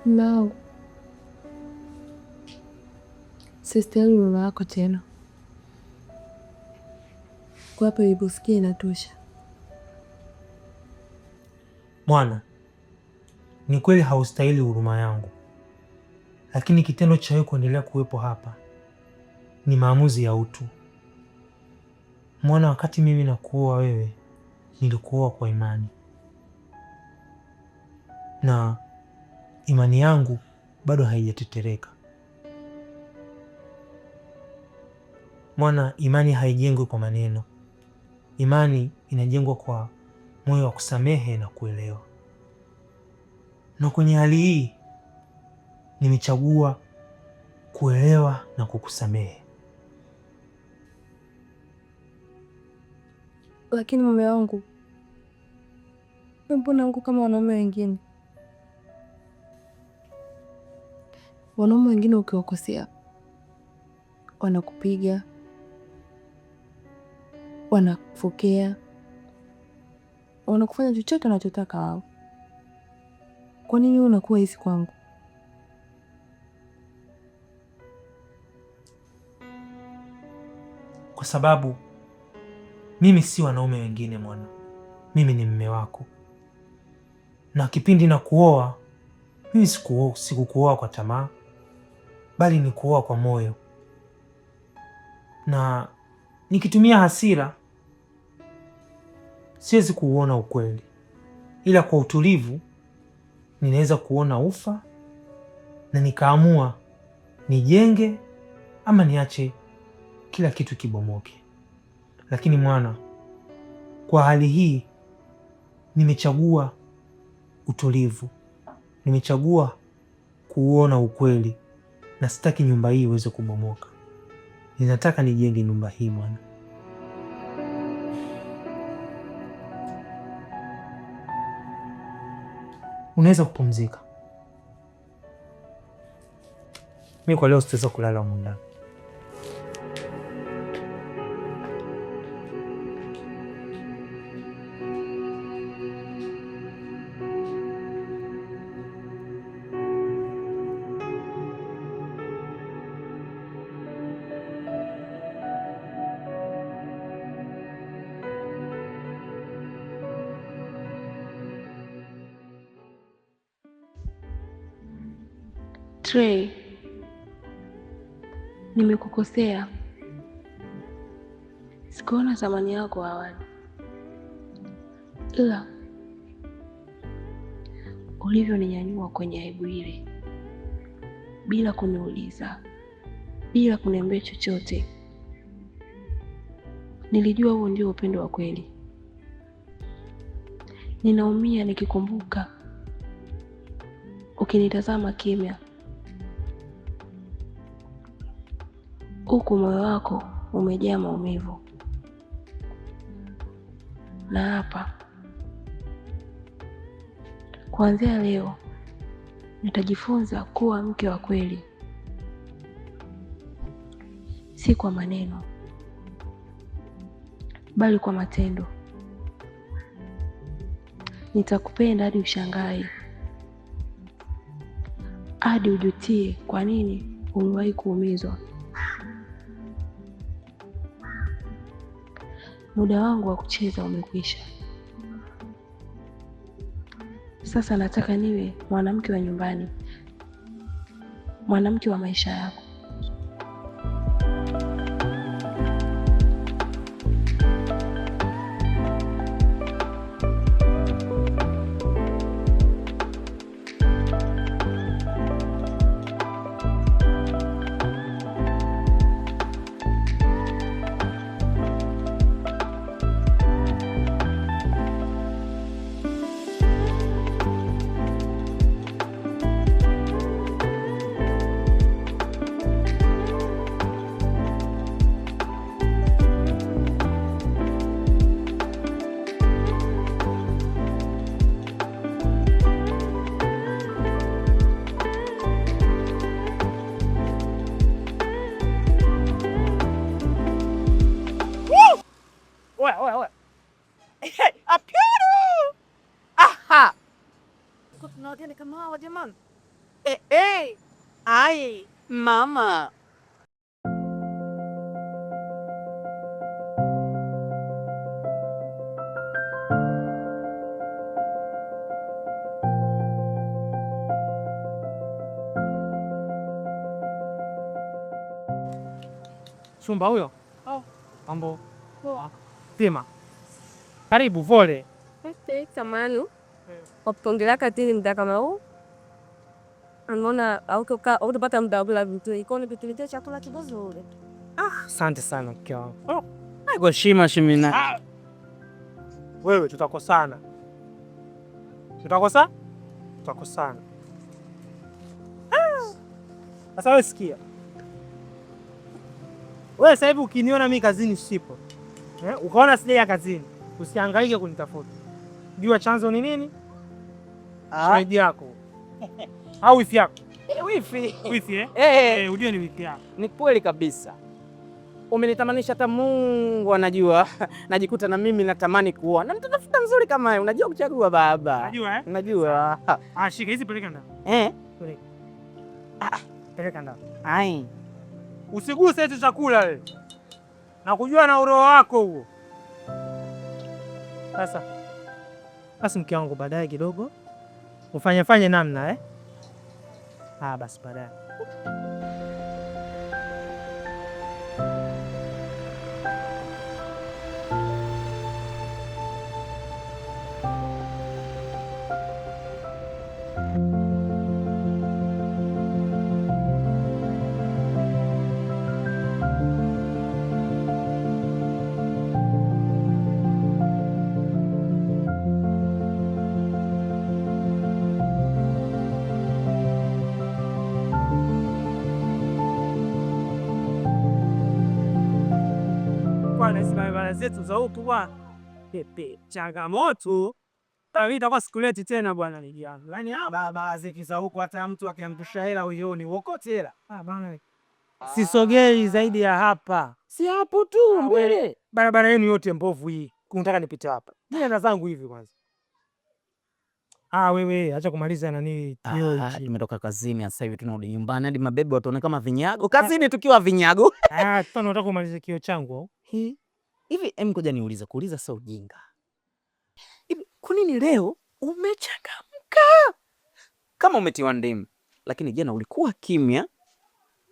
No. Sistahili huruma yako tena. Kwa hapa ilipofikia inatosha. Mwana, ni kweli haustahili huruma yangu, lakini kitendo cha wewe kuendelea kuwepo hapa ni maamuzi ya utu. Mwana, wakati mimi nakuoa wewe, nilikuoa kwa imani na imani yangu bado haijatetereka. Mwana, imani haijengwi kwa maneno. Imani inajengwa kwa moyo wa kusamehe na kuelewa. Na kwenye hali hii nimechagua kuelewa na kukusamehe. Lakini mume wangu, mbona wangu kama wanaume wengine? Wanaume wengine ukiwakosea wanakupiga, wanakufokea, wanakufanya chochote wanachotaka wao. Kwa nini wewe unakuwa hivi kwangu? Kwa sababu mimi si wanaume wengine mwana, mimi ni mme wako, na kipindi na kuoa mimi sikukuoa kwa tamaa, bali ni kuoa kwa moyo, na nikitumia hasira siwezi kuuona ukweli, ila kwa utulivu ninaweza kuona ufa na nikaamua nijenge ama niache kila kitu kibomoke. Lakini mwana, kwa hali hii nimechagua utulivu, nimechagua kuuona ukweli na sitaki nyumba hii iweze kubomoka. Ninataka nijenge nyumba hii mwana. Unaweza kupumzika. Mi kwa leo sitaweza kulala humu ndani. Trey, nimekukosea. Sikuona thamani yako awali, ila ulivyoninyanyua kwenye aibu ile bila kuniuliza, bila kuniambia chochote, nilijua huo ndio upendo wa kweli. Ninaumia nikikumbuka ukinitazama kimya, huku moyo wako umejaa maumivu. Na hapa kuanzia leo nitajifunza kuwa mke wa kweli, si kwa maneno, bali kwa matendo. Nitakupenda hadi ushangae, hadi ujutie kwa nini umewahi kuumizwa. Muda wangu wa kucheza umekwisha. Sasa nataka niwe mwanamke wa nyumbani, mwanamke wa maisha yako. Kuna wageni kama hawa jamani. Hey, hey. Ai, mama. Chumba huyo? Oh. Mambo. Poa. Sema. Karibu vole. Samahani. Kwa kuongelea katini muda kama huu. Anaona hautapata muda wa kula vizuri. Kwa hiyo nikuletee chakula kizuri. Asante sana mke wangu. Oh. Kwa shima shimina. Ah. Wewe tutakosana. Tutakosa? Tutakosana. Sasa wewe sikia. Wewe sasa hivi ukiniona mimi kazini sipo, ukaona sijaja kazini, usihangaike kunitafuta. Jua chanzo ni nini? Shemeji yako au wifi yako? Wifi. Wifi eh? Ujue ni wifi yako. Ni kweli kabisa. Umenitamanisha hata Mungu anajua. Najikuta na mimi natamani kuoa. Na mtatafuta mzuri kama wewe. Unajua kuchagua baba. Unajua eh? Unajua. Ah, shika hizi peleka ndani. Peleka. Peleka ndani. Ai. Usiguse hicho chakula wewe. Nakujua na uroho wako huo. Sasa basi mke wangu baadaye kidogo ufanye fanye namna eh? Ah, basi baadaye. Barabara zetu za huku bwana. Pepe changamoto. Itakuwa sikuleti tena bwana nijana. Yaani barabara zetu za huku hata mtu akiangusha hela huioni, uokote hela. Ah bwana. Sisogei zaidi ya hapa. Si hapo tu mbele. Barabara yenu yote mbovu hii. Unataka nipite hapa? Nenda zangu hivi kwanza. Ah, wewe acha kumaliza nani. Tumetoka kazini sasa hivi tunarudi nyumbani hadi mabebe watuone kama vinyago. Kazini tukiwa vinyago. Ah, tunataka kumaliza kio changu. Hivi ngoja niulize, kuuliza sio ujinga. Hivi kwa nini leo umechangamka kama umetiwa ndimu, lakini jana ulikuwa kimya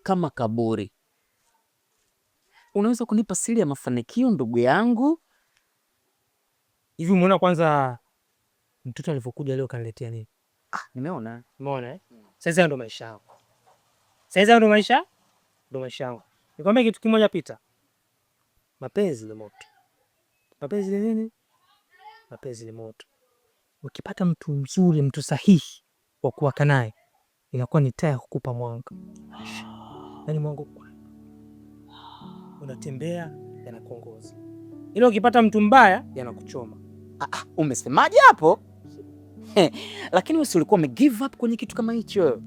kama kaburi? Unaweza kunipa siri ya mafanikio ndugu yangu? Hivi umeona kwanza mtoto alivyokuja leo kaniletea nini? Ah, nimeona. Umeona eh? Sasa ndo maisha yangu. Sasa ndo maisha? Ndo maisha yangu. Nikwambia kitu kimoja Peter. Mapenzi ni moto. Mapenzi ni nini? Mapenzi ni moto. Ukipata mtu mzuri, mtu sahihi wa kuwaka naye, inakuwa ni taa ya kukupa mwanga. Yaani mwanga unatembea yanakuongoza. Ila ukipata mtu mbaya yanakuchoma. Umesemaje hapo? Lakini wewe ulikuwa ume give up kwenye kitu kama hicho.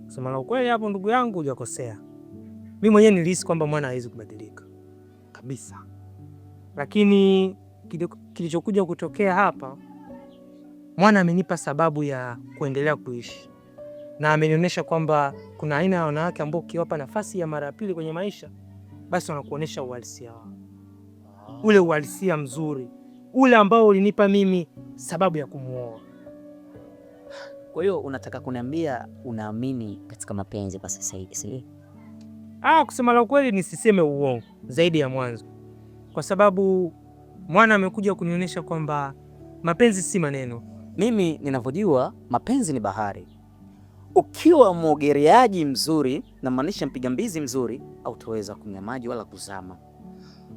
Sema la ukweli hapo ndugu yangu hujakosea. Mimi mwenyewe nilihisi kwamba mwana hawezi kubadilika kabisa, lakini kilichokuja kutokea hapa, mwana amenipa sababu ya kuendelea kuishi na amenionyesha kwamba kuna aina ya wanawake ambao ukiwapa nafasi ya mara ya pili kwenye maisha, basi wanakuonyesha uhalisia wao, ule uhalisia mzuri, ule ambao ulinipa mimi sababu ya kumuoa. Kwa hiyo unataka kuniambia unaamini katika mapenzi kwa sasa hivi, si? Kusema la ukweli nisiseme uongo zaidi ya mwanzo, kwa sababu mwana amekuja kunionyesha kwamba mapenzi si maneno. Mimi ninavyojua mapenzi ni bahari. Ukiwa mwogeleaji mzuri, namaanisha mpiga mbizi mzuri, hautaweza kunywa maji wala kuzama.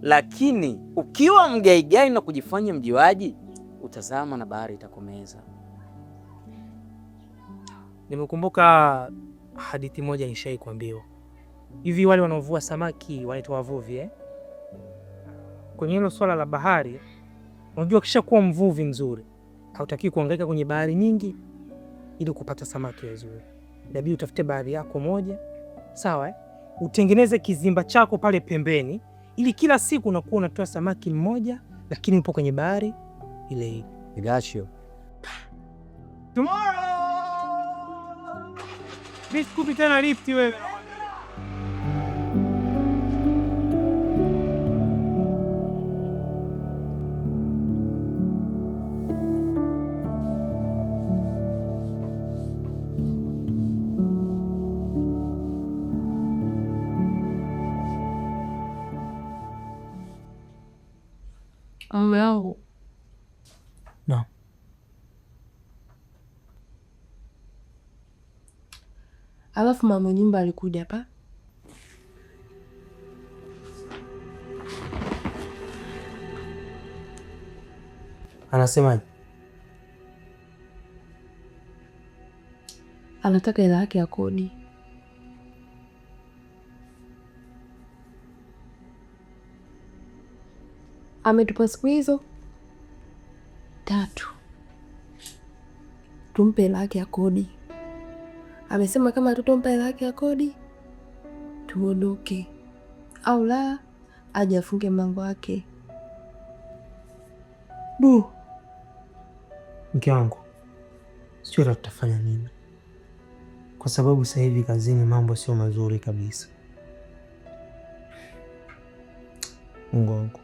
Lakini ukiwa mgaigai na kujifanya mjiwaji, utazama na bahari itakomeza. Nimekumbuka hadithi moja nishai kuambiwa. Hivi wale wanaovua samaki wanaitwa wavuvi eh? Kwenye hilo swala la bahari, unajua kisha kuwa mvuvi mzuri, hautaki kuhangaika kwenye bahari nyingi ili kupata samaki wazuri. Inabidi utafute bahari yako moja, sawa eh? Utengeneze kizimba chako pale pembeni ili kila siku unakuwa unatoa samaki mmoja, lakini upo kwenye bahari ile ile. Igashio. Tomorrow. Mimi sikupi tena lifti wewe. Mume wangu. No. Alafu mama nyumba alikuja hapa. Anasemaje? Anataka hela yake ya kodi. Ametupa siku hizo 3 tumpe hela yake ya kodi. Amesema kama hatutompa hela yake ya kodi tuondoke, au la aje afunge mlango wake. Bu, mke wangu, sio la tutafanya nini, kwa sababu sasa hivi kazini mambo sio mazuri kabisa. Mungu wangu.